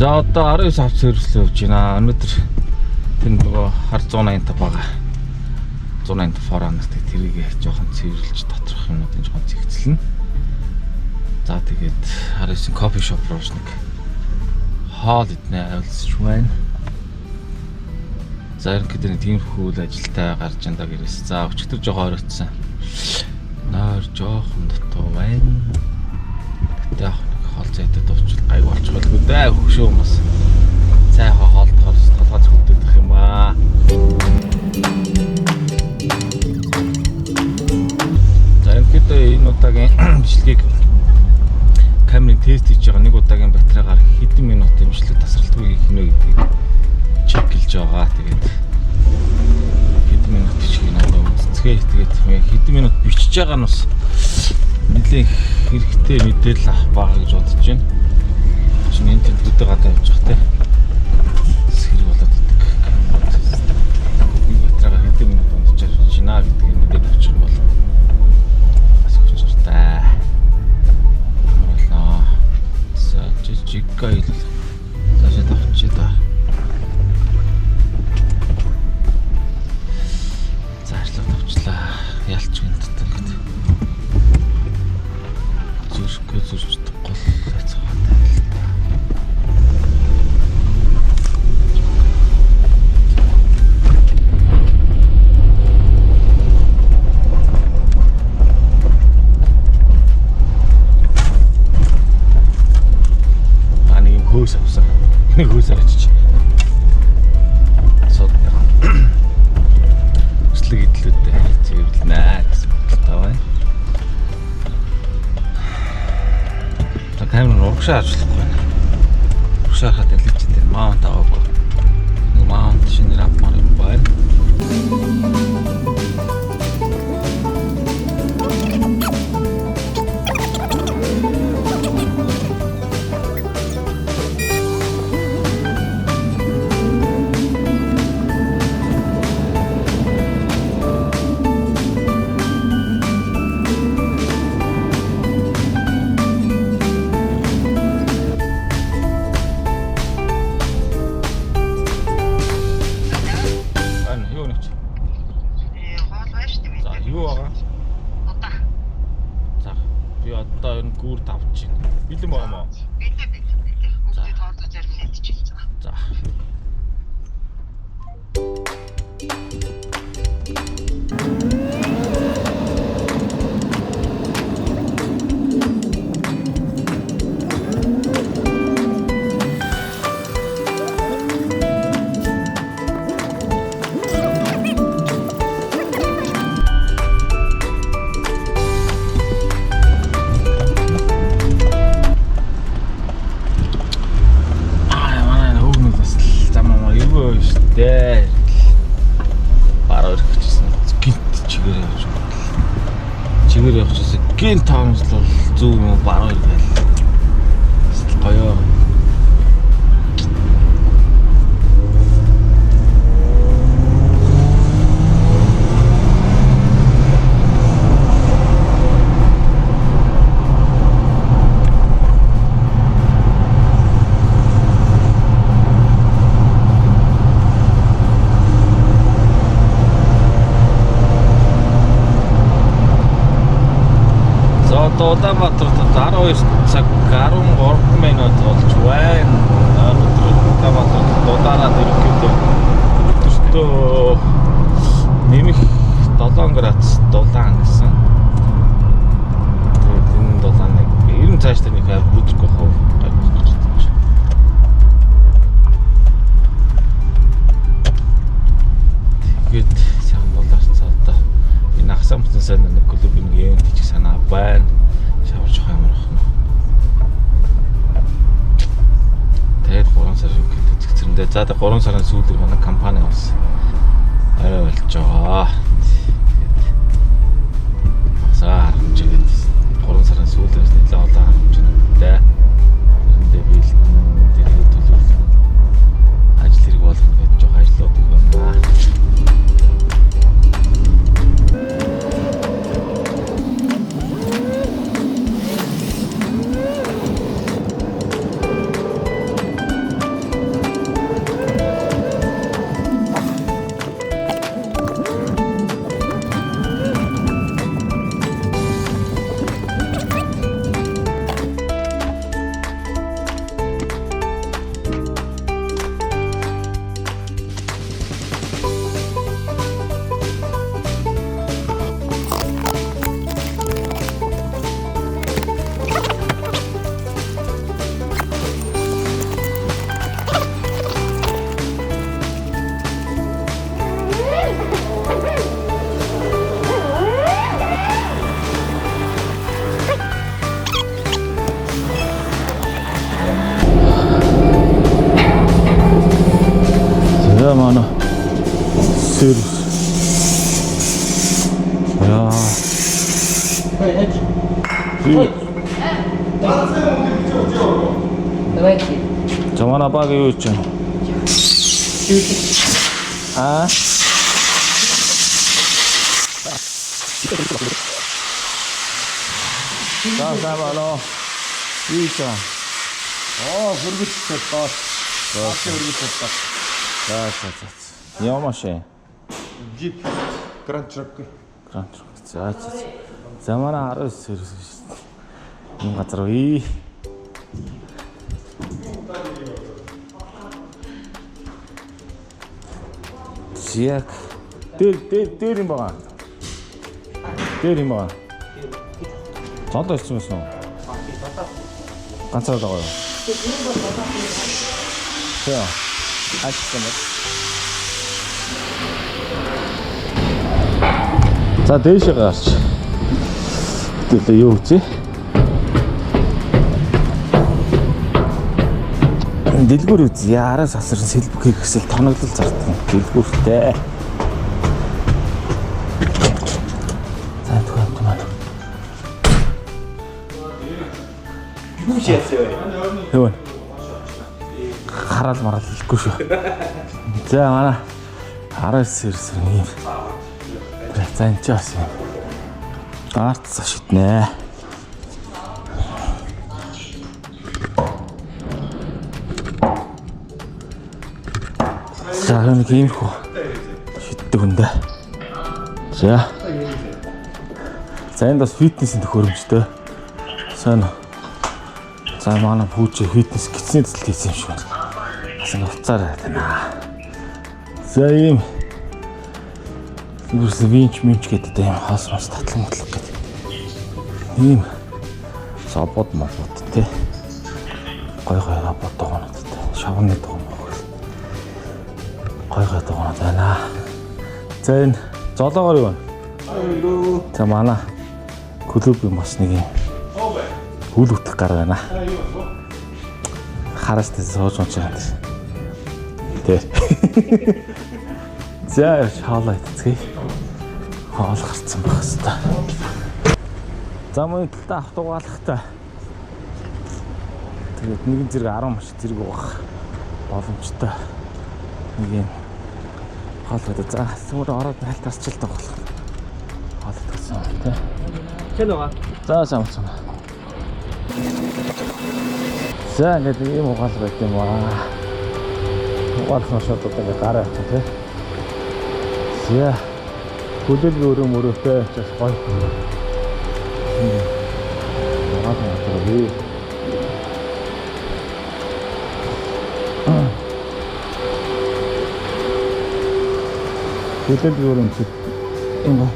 За, одоо 19 авто сервис рүү явж байна. Өнөөдөр тэр нөгөө хар 185 байгаа. 185 4Runner гэдэг тэрийг жоохон цэвэрлж, доторх юмнуудын жоохон цэгцэлнэ. За, тэгээд 19 coffee shop руу нэг хоол иднэ авилсч байна. За, ерөнхийдөө нэг тиймэрхүү үйл ажилтай гарч андаа гэрээс. За, өчигдөр жоохон оройтсан. Нойр жоохон дутуу байна. Гэтэ яг нэг хоол цайтай дуучвал гайг болчих байлгүй дээ. Хөшөө хүмүүс. Цай хоолдохоор толгой зүгдэх юм аа. За, ерөнхийдөө энэ удаагийн бичлэгийг камерын тест хийж байгаа, нэг удаагийн батарейгаар хэдэн минутын бичлэг тасралтгүй хийх нэ гэдгийг check лж байгаа. Тэгээд хэдэн минут бичих нь одоо үзцгээе. Тэгээд хэдэн минут бичиж байгаа нь бас нэлээд хэрэгтэй мэдээлэл авах байгаа гэж бодож байна. Чинь энэ тэнд хөдөө гадаа явж байгаа те. Хэрэг болоод идэг. Нэг батарейгаар хэдэн минут унтаж байна гэдгийг мэдээд авчих юм бол бас их учиртай. Ямар болноо. За, жижигка хэл. Цаашаа тавчээ та. За, ажиллаа тавчлаа. Ялч гинт ингээд. Зүрхээ зурж гол хацгаатай л та. Аа, нэг юм хөөс авсан. Нэг хөөс арчиж. Сод. Өслөг идлүүдээ цэвэрлэнэ гэсэн бодолтой байна. За, камер нь урагшаа харж болохгүй байна. Урагшаа харахад ялж дээ. Mount аваагүй. Нэг mount шинээр авмаар юм байна. Байна юу нэг чи? Хоол байна шүү дээ. За, юу байгаа? Одоо. За, би одоо ер нь гүр тавч байна. Бэлэн байгаа мó? Билээ, билээ, билээ. За. Хүүхдүүд хоолой зарим нэгдчихэл за. За. Аа, манай хөөгнүүд бас л зам амаа эвгүй шүү дээ. Бараа өрөх гэжсэн. Гинт чигээр явж бодлоо. Чигээр явчихсан. Гинт тоомслол зүг юм уу, баруун иргээл. Бас л гоё. За, одоо Улаанбаатарт 12 цаг 13 минут болж байна. Өнөөдөр Улаанбаатарт дулаараад ерөнхийдөө өдөртөө нэмэх 7 градус дулаан гэсэн. Тэгээд энэ дулаан нэг ер нь цаашдаа нэг өдрөхгүй хав гайгүй гэж бодож байна. Тэгээд сайхан дулаарцаа, одоо энэ ахсаа мөтөн сайн нэг клубын нэг event хийчих санаа байна. Шаварч явах юм уу? Тэгээд 3 сар ерөнхийдөө цэгцэрэндээ. За, тэгээд 3 сарын сүүлээр манай компани бас арай болж байгаа. Тэгээд асаа харамжгээд 3 сарын сүүлээс нэлээд олон харамжнуудтай. Тэрэндээ бэлтэн, тэрийг төлөвлөн, ажил хэрэг болгоно гэж жоох ажлууд их байна. Давайте. За манай баг юу хийж байна? Аа. За за болоо. Юу хийж байгаа? Оо, хөргөж чадлаа. Доош хөргөж чадлаа. За за за. Ямар машин? Jeep Grand Cherokee. Grand Cherokee. За за. за. За манай 19 сервис. Энэ газар үе. Зяк. Дээр дээр дээр юм байгаа. Дээр юм байгаа. Золоо ирсэн байсан уу? Ганцаараа байгаа юу? За. Ачсан байна. За дээшээ гарч. Хэвтэл юу үзье? Дэлгүүр үзье. Араас асар сэлбэг хийхсэл тоноглол зардаг. Дэлгүүртэй. За түн түн маань. Юу яасан вэ? Юу вэ? Хараал мараал хэлэхгүй шүү. За манай араас ирсэн юм. За энэ ч бас юм. Даарц шиднэ. За нэг иймэрхүү шиддэг хүн дээ. За. За энд бас фитнесийн төхөөрөмжтэй. Сайн уу? За манай пүүч фитнес гисний төсөл хийсэн юм шиг байна. Бас ингэ уцаар байна. За ийм зүгээс винч минч гэдэг ийм хоос мос татлан мотлох гэдэг. Ийм зобод мобод те. Гой гой робот дугуйнуудтай. Шавны дугуй мөх. Гой гой дугуйнууд байна. За энэ золоогоор юу вэ? За манай клубын бас нэг юм үл үтэх гар байна. Хараас тэс сууж унж байгаа юм. Тэ. За явж хоолоо идцгээе. Хоол гарцсан байх хэвээр. За мөн талдаа авто угаалгатай. Тэгээд нэгэн зэрэг 10 машин зэрэг угаах боломжтой. Нэг юм хоол гэдэг. За зүгээр ороод хальт арчил тоглох. Хоол идсэн юм тий. Чэнэ. За сайн байна. За ингээд ийм угаал байт юм аа. Угаал машууд одоо ингээд гараа авчих тий. За хүлээлгийн өрөө мөрөөтэй учраас гоё. Угаал машууд бий. Хүлээлгийн өрөө мөрөө юм ба.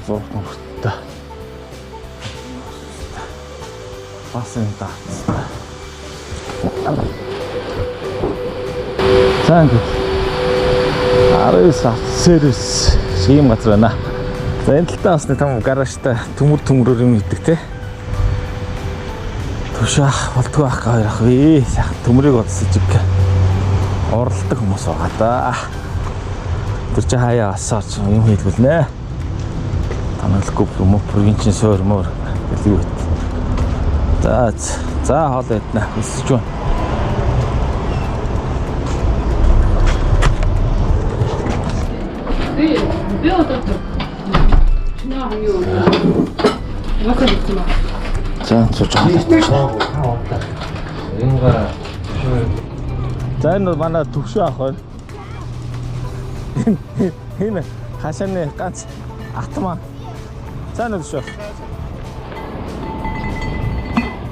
Зурх нөхөртэй. Бас юм даацтай. За ингээд 19 сервис ийм газар байна. За энэ талдаа бас нэг том гаражтай төмөр төмрөөр юм идэг те. Түшаах болтгоо ах хоёр ах вэ. Сайхан төмрийг бодсон чиг. Уралдаг хүмүүс байгаа да. Тэр чи хаяа асаарч юм хийлгүүлнэ. Танаглахгүй мөпргийн чинь суур мөр гэлгүй байт. За за хоол иднэ. Өсөж байна. Би би одоо чиний ах юу? Угаасаа битсэн ба. За сууж хоол идчихэ. За энэ бол манай төвшөө ах байна. Энэ хашааны ганц атмаа. За энэ төвшөө.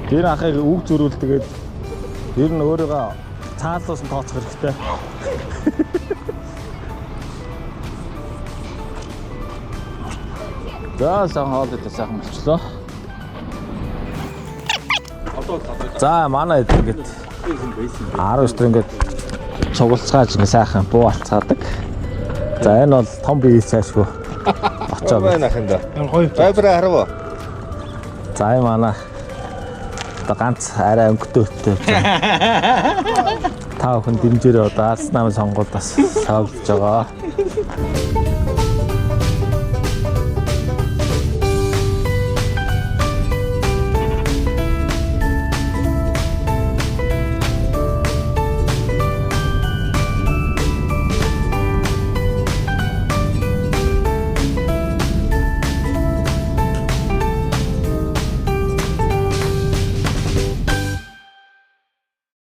Тэр ахыг үг зөрүүлдэгээд ер нь өөрийгөө цаалуус нь тооцох хэрэгтэй. За сайхан хоол идэх сайхан болчлоо. За манай хэд ингээд 19 дэр ингээд цугалцгааж ингээд сайхан буу алцаадаг. За энэ бол том бие цаашгүй очоод. Байна ахында. Вайбер харав уу? За энэ манай одоо ганц арай өнгөтөөтэй. Та бүхэн дэмжээрэй одоо Арсенал сонгуульд бас савлж байгаа.